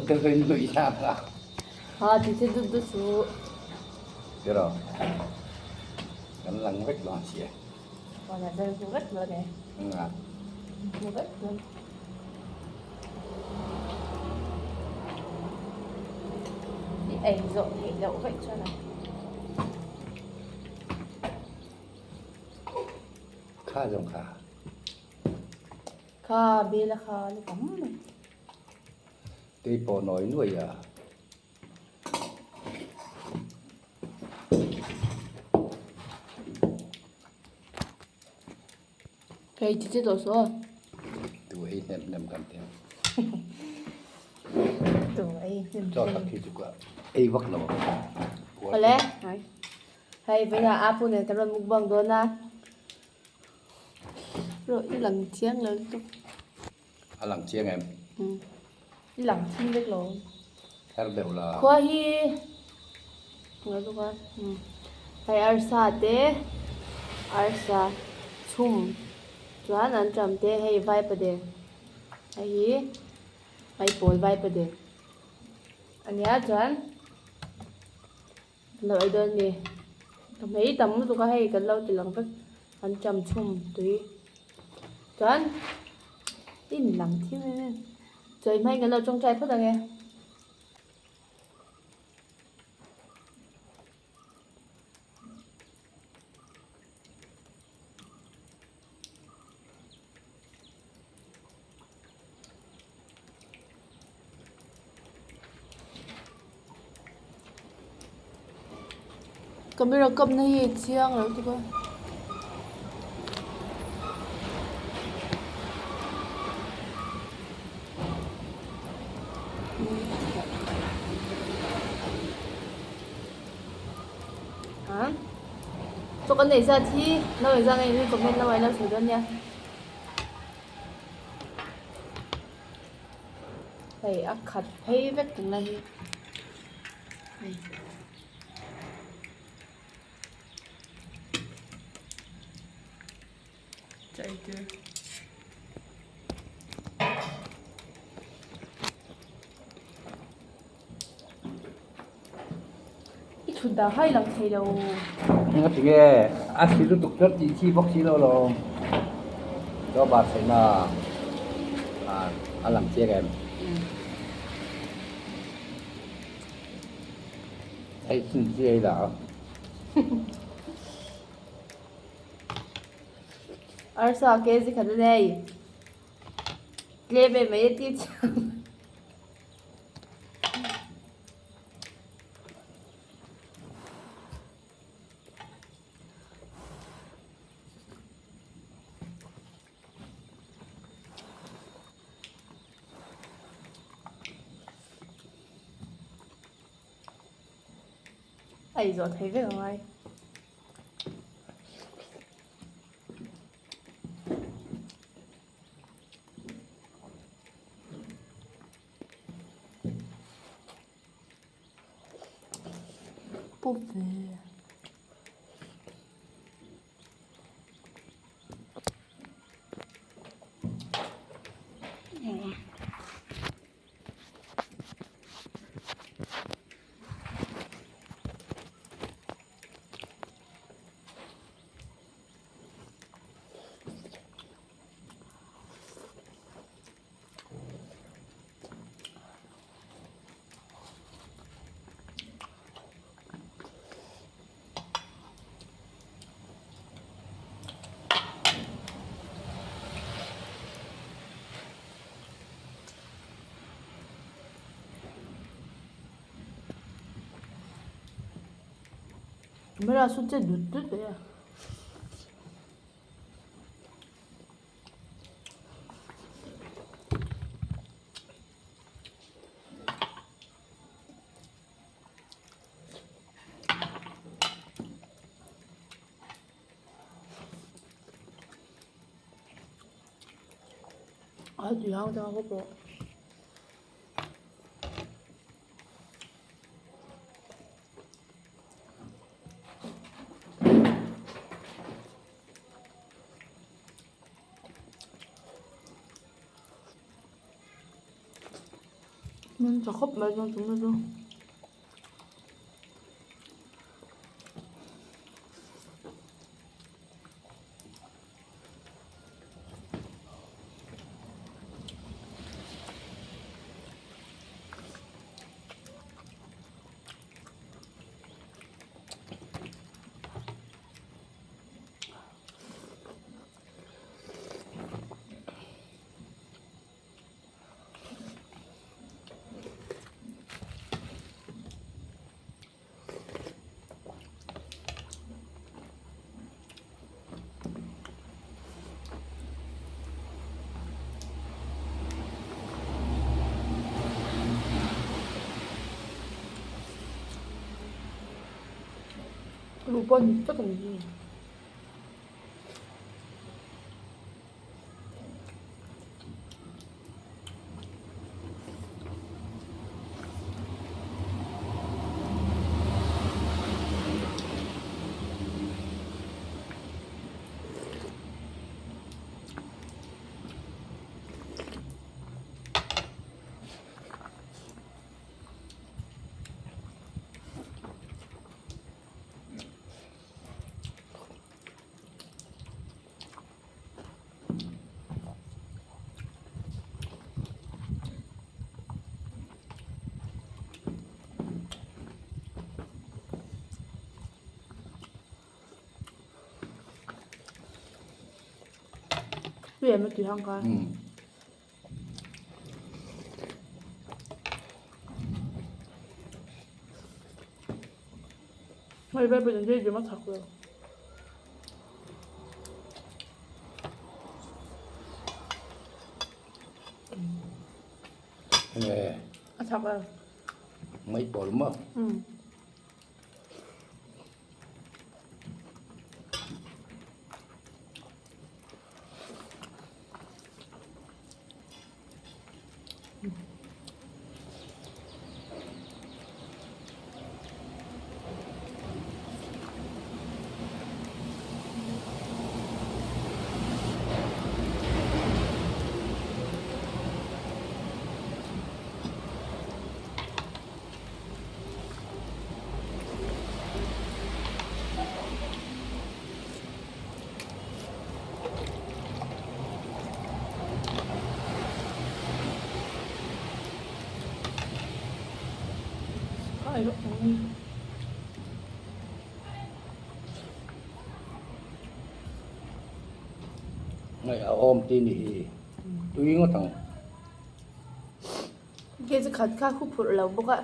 deuh in nuih na a. Ha ti che dut dut suh. Tiraw kan lang vek lo ang sia. Aw kan hmu vek dawn e. Nga. Hmu vek dawn. I ei zawh theih loh vek chuan a. Kha zawng kha. Kha bela kha ni tam mai. Tei pawh nawi nuai a. Hei chi chi tawh saw. Tu ei hnem hnem kan ti. Tu ei hnem hnem. Chaw tak hi chu ka ei vak lo. Awle. Hei vawiinah Apu nen kan rawn mukbang dawn a. Rawh i lang chiang lo lutuk. A lang chiang em? Umm. I lang thim vek lo. Her deuh la. Khua hi nga lutuk a. Umm. Hei arsa te arsa chhum chuan an ṭam te hei vaipa deng hei hi maipawl vaipa deng a nia chuan Kan lo ei dawn a ni. Ka hmei tam lutuk a hei kan lo ti lang vek an cham chhum tui chuan in lang thim em em chawi hmain kan lo tawngtai phawt ang e. Camera kapna hi a chiang lo tuk a. Chaw kan nei zat hi no engzah nge in comment lamah in lo sawi dawn nia. Hei a khat phei vek tung lai hi hei. Chai tur. I thut dah hai lang thei lo. Nga ti nge a si lutuk tlat tih chi bawk si lo lawm. Chaw bar theihna a lang chiang em? Hei chin chi ei la. Arsa kg khat a nei. Tlem em mai a ti chiang. A ei zawh thei vek ang ai. Pawp ve. Camera saw che dut dut mai a. A tui hang chang khawp rawh. Hmun tha khawp mai chuan chumi chu. Luh pawh a ni tak a ni hi. A chak a. Mai pawl maw? Um. Ngai a awm ti ni hi tui ngawt ang. Kei chu khat kha khu phurh lo bawk a.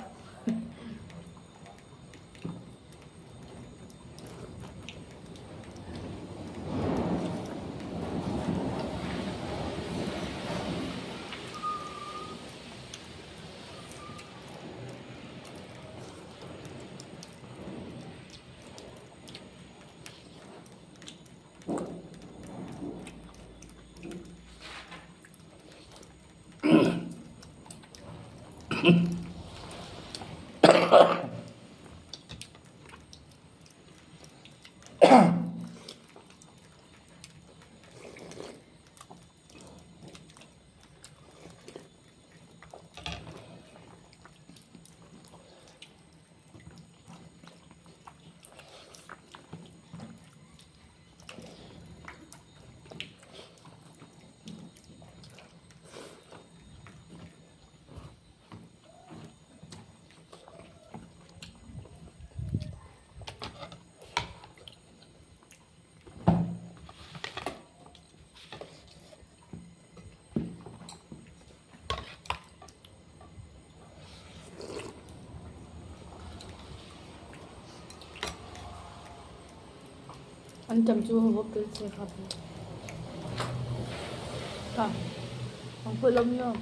An tam chu ho pel che kha ta ang pawh lo mi aw.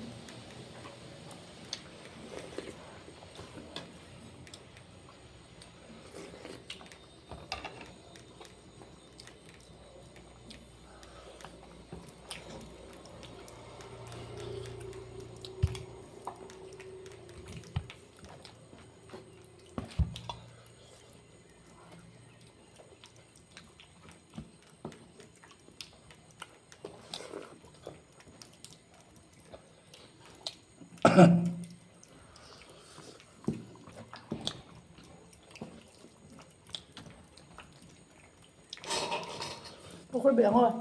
phur belh ang aw.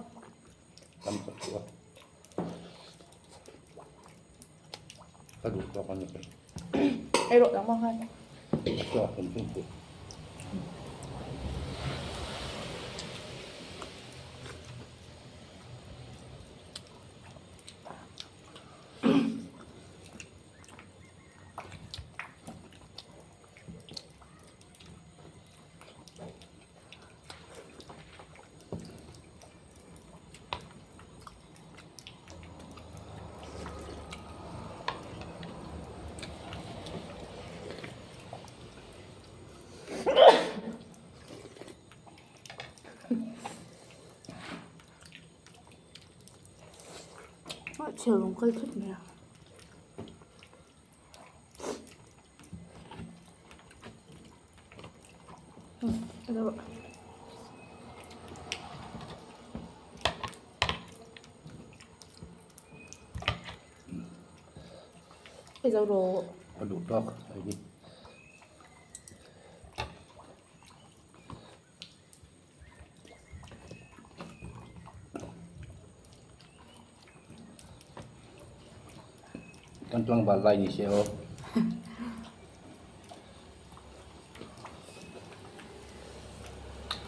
Tam tak chu a. Ka duh tawk a ni kei. Ei rawh dang mang khan. A chaw hrim hrim chu. Chhel rawng kal thut mai a. Hei zo rawh. A duh tawk a ni. Kan tlangval lai ni se aw.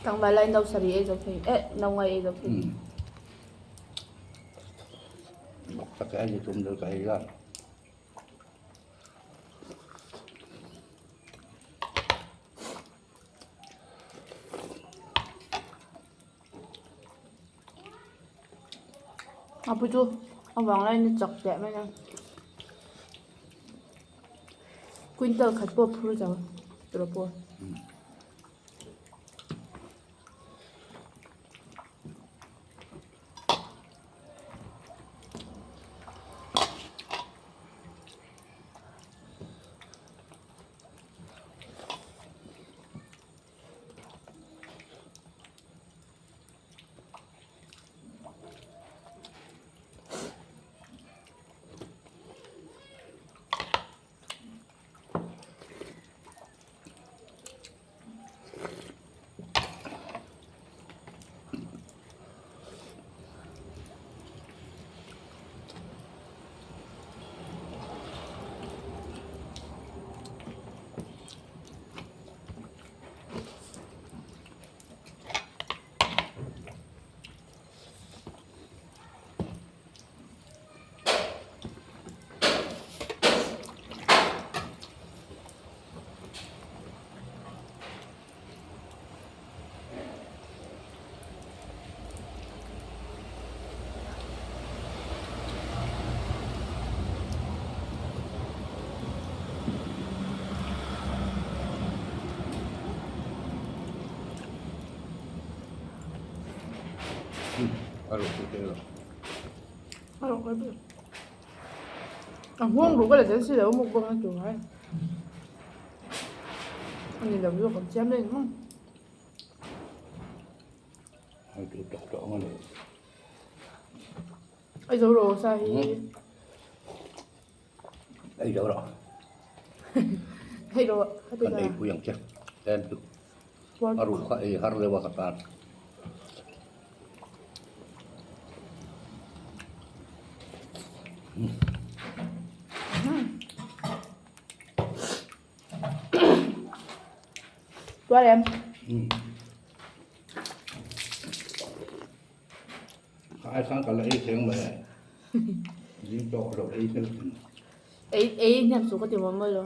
Tlangval lai no sarih ei zo thei eh no ngai ei zo thei. Mak tak e ni tum deuh ka ei la. A pu chu a vang laiin a chak teh mai a quintal khat pawh a phur zo tawh pawh. A nghawng ruh ka la tel si lo mukbang na tur hai. A ni lo zawk ang chiam daih ang. Ei zo rawh sa hi. Ei zo rawh. Hei rawh. Kan ei pui ang che. Tlem chu. A ruh kha ei har deuh a ka tan. Tuar em. Ka ai khan ka la ei theng mai. Zing tawk lo ei theng. Ei ei hnem su ka ti maw maw lo.